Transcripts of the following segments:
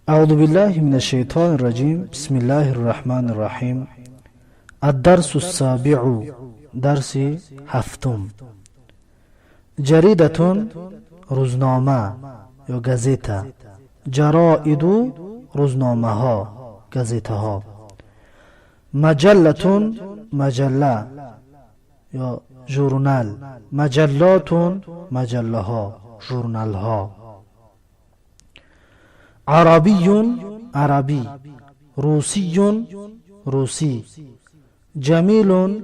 أعوذ بالله من الشيطان الرجيم. بسم الله الرحمن الرحيم. الدرس السابع، درس هفتم. جريدة روزنامه یا گزیته، جرائد روزنامه ها، گزیته ها. مجلة مجله یا ژورنال، مجلات مجله ها، ژورنال ها. عربي عربي، روسي روسی، جمیل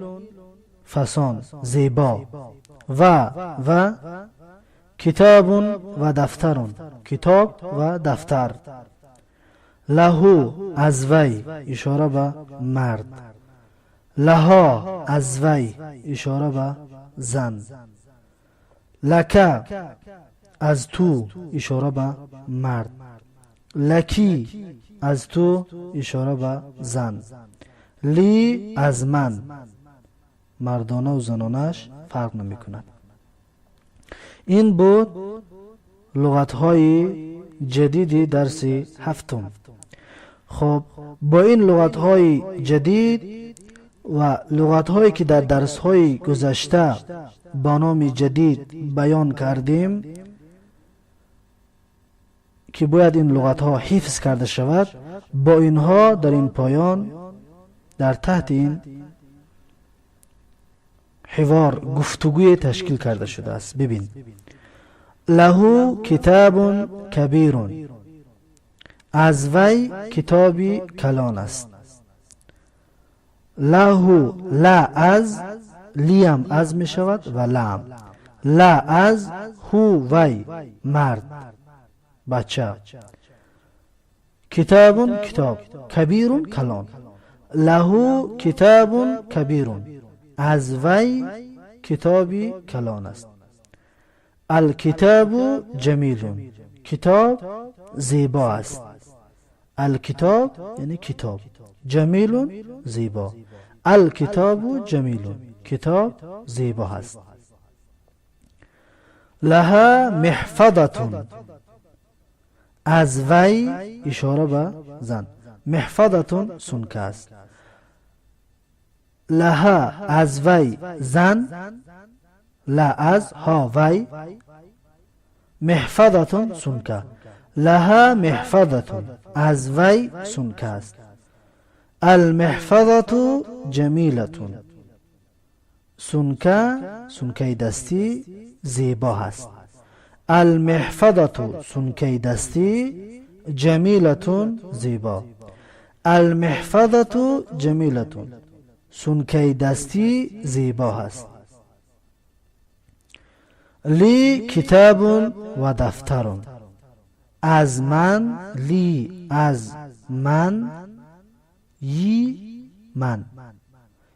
فسان، زیبا. و کتاب و دفتر، کتاب و دفتر. له از وی، اشاره به مرد. لها از وی، اشاره به زن. لك از تو، اشاره به مرد. لك از تو، اشاره به زن. لي از من، مردانه و زنانش فرق نمی کند. این بود لغت های جدید درس هفتم. خب، با این لغت های جدید و لغت هایی که در درس های گذشته با نام جدید بیان کردیم که باید این لغت ها حفظ کرده شود، با اینها در این پایان در تحت این حوار، گفتگوی تشکیل کرده شده است. ببین، له کتاب کبیر، از وی کتابی کلان است. له، له از، لی هم از می شود و له هم. له از، هو وی، مرد، بچه. کتاب کتاب، کبیر کلان. له کتاب کبیر، از وی کتابی کلان است. الکتاب جمیل، کتاب زیبا است. الکتاب یعنی کتاب، جمیل زیبا. الکتاب جمیل، کتاب زیبا است. لها محفظة، از وی، اشاره به زن. محفظة سنکه است. لها از وی، زن. له از، ها وی، محفظة سنکه. لها محفظة، از وی سنکه است. المحفظة جمیلة، سنکه، سنکه دستی زیبا هست. المحفظة سنکه دستی، جمیلة زیبا. المحفظة جمیلة، سنکه دستی زیبا هست. لي کتاب و دفتر، از من. لي از من، ی من.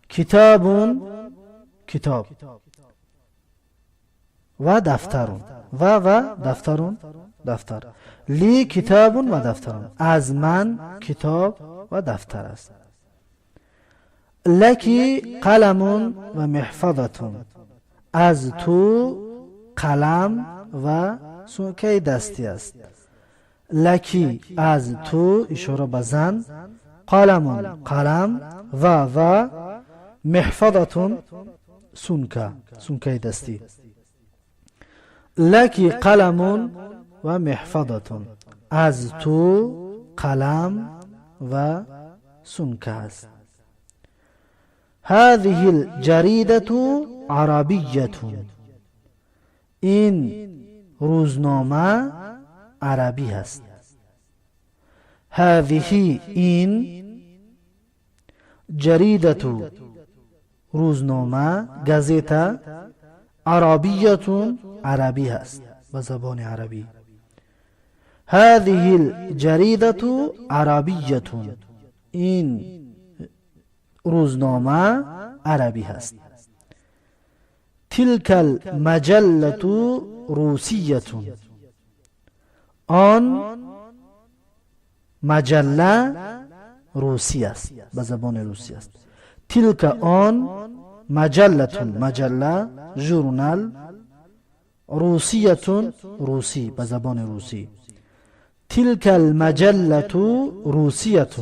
کتاب کتاب، و دفتر، و دفتر دفتر. لي کتاب و دفتر، از من کتاب و دفتر است. لك قلم و محفظة، از تو قلم و سنکه دستی است. لك از تو، اشاره به زن. قلم قلم، و محفظة سنکه، سنکه دستی. لك قلم و محفظة، از تو قلم و سنکه است. هذه الجريدة عربية، این روزنامه عربی هست. هذه این، جریدة روزنامه، گزیته، عربية عربی هست، به زبان عربی. هذه الجريدة عربية، این روزنامه عربی هست. تلك المجلة روسية، آن مجله روسی است، به زبان روسی است. تلك آن، مجلة مجله، ژورنال، روسية روسی، به زبان روسی. تلك المجلة روسية.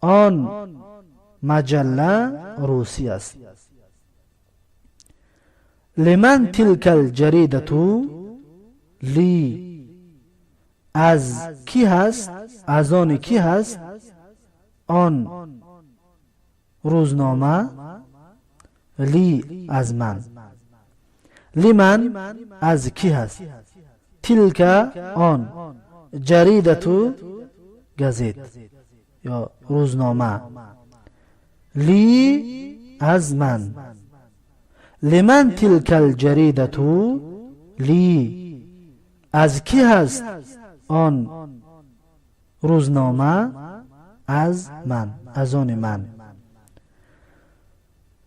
آن مجله روسی است. لمن تلك الجريدة؟ لی. از کی هست؟ از آن کی هست؟ آن روزنامه. لی از من. لمن از کی هست؟ تلك آن، جریدة گزت یا روزنامه. لی از من. لمن تلك الجریدة؟ لی. از کی هست آن روزنامه؟ از من، از آن من.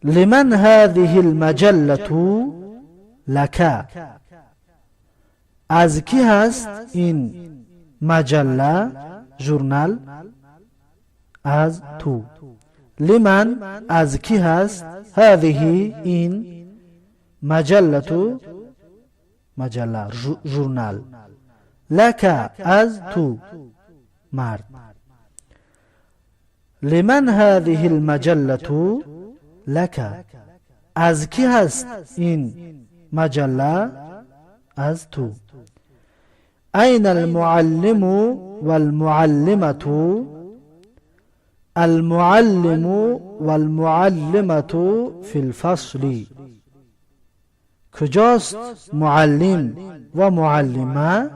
لمن هذه المجلة؟ لك. از کی هست این مجله، ژورنال؟ از تو. لمن از کی هست؟ هذه این، مجلة مجله، ژورنال. لك از تو، مرد. لمن هذه المجلة؟ لك. از کی هست این مجله؟ از تو. أين المعلم والمعلمة؟ المعلم والمعلمة في الفصل. کجاست معلم و معلمه؟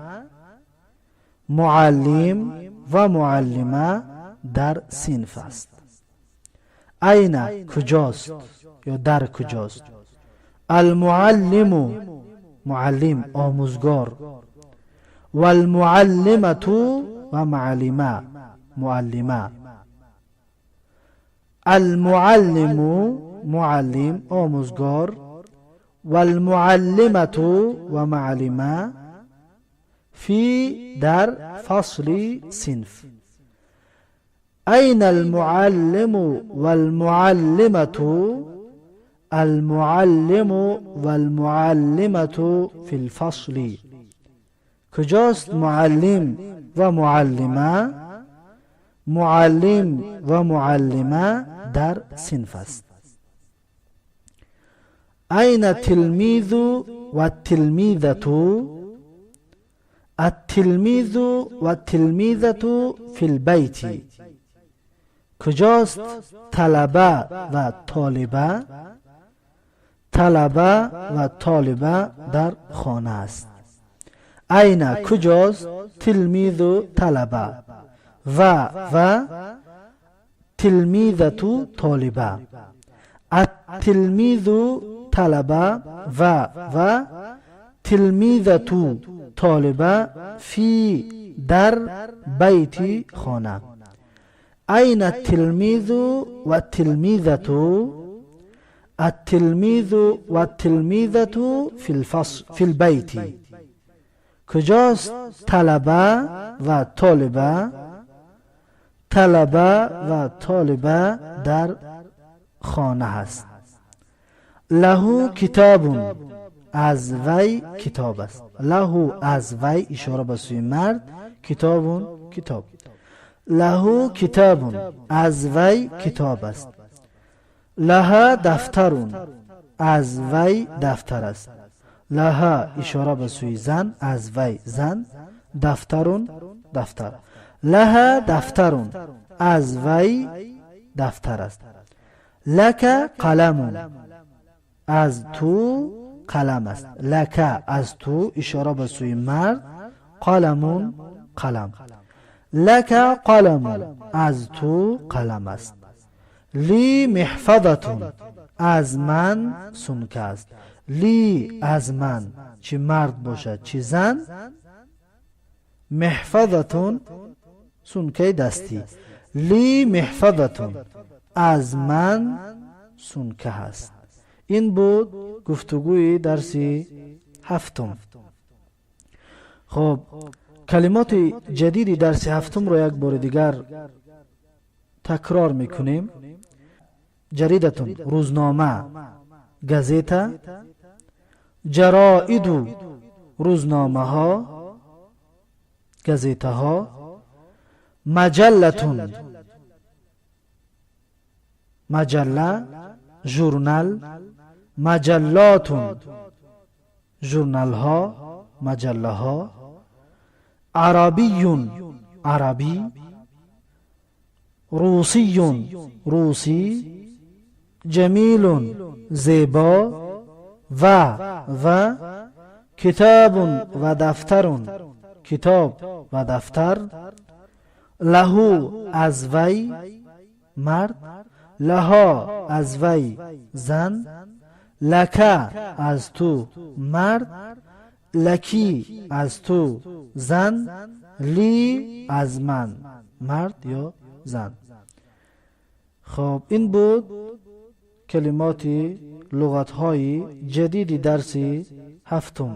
معلم و معلمه در صنف است. أين کجاست یا در کجاست؟ المعلم معلم، آموزگار. والمعلمة و معلمه، معلمه. المعلم معلم، آموزگار. والمعلمة و معلمه. في در، فصل صنف. أين المعلم والمعلمة؟ المعلم والمعلمة في الفصل. کجاست معلم و معلمه؟ معلم و معلمه در صنف است. أين التلميذ والتلميذة؟ التلميذ والتلميذة في البيت. کجاست طلبه و طالبه؟ طلبه و طالبه در خانه است. أين کجاست؟ تلميذ طلبه و تلميذة طالبه. التلميذ طلبه و تلميذة طالبه. في در، بيت خانه. أين التلميذ والتلميذة؟ التلميذ والتلميذة في الفصل، في البيت. کجاست طلبه و طالبه؟ طلبه و طالبه در خانه هست. له کتاب. از وی کتاب است. له از وی، اشاره به سوی مرد. کتاب کتاب. له کتاب، از وی کتاب است. لها دفتر. از وی دفتر است. لها اشاره به سوی زن، از وی زن. دفتر دفتر. لها دفتر، از وی دفتر است. لك قلم. از تو قلم است. لك از تو، اشاره به سوی مرد. قلم قلم. لك قلم، از تو قلم است. لي محفظة. از من سمکه است. لي از من، چی مرد باشد چی زن. محفظة سمکه دستی. لي محفظة، از من سمکه هست. این بود گفتگوی درسی هفتم. خب، کلمات جدید درس هفتم رو یک بار دیگر تکرار میکنیم. جريدة روزنامه، газета. جرائد روزنامه ها، газетаҳо. Маҷаллатун, маҷалла, журнал. Маҷаллотун, журналҳо, маҷаллаҳо. Арабиюн, арабӣ. Русиюн, русӣ. Ҷамилун, зебо. Ва китобун ва дафтарун, китоб ва дафтар. Лаҳу, аз вай, мард. Лаҳо, аз вай, зан. Лака, аз ту, мард. Лаки, аз ту, зан. Ли, аз ман, мард ё зан. Хоб, ин буд калимоти луғатҳои ҷадиди дарси ҳафтум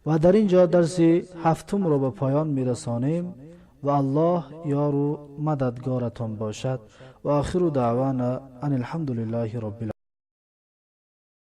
ва дар ин ҷо дарси ҳафтумро ба поён мерасонем ва Аллоҳ ёру мададгоратон бошад. Ва охиру даъвана ан алҳамду лиллаҳи роббил.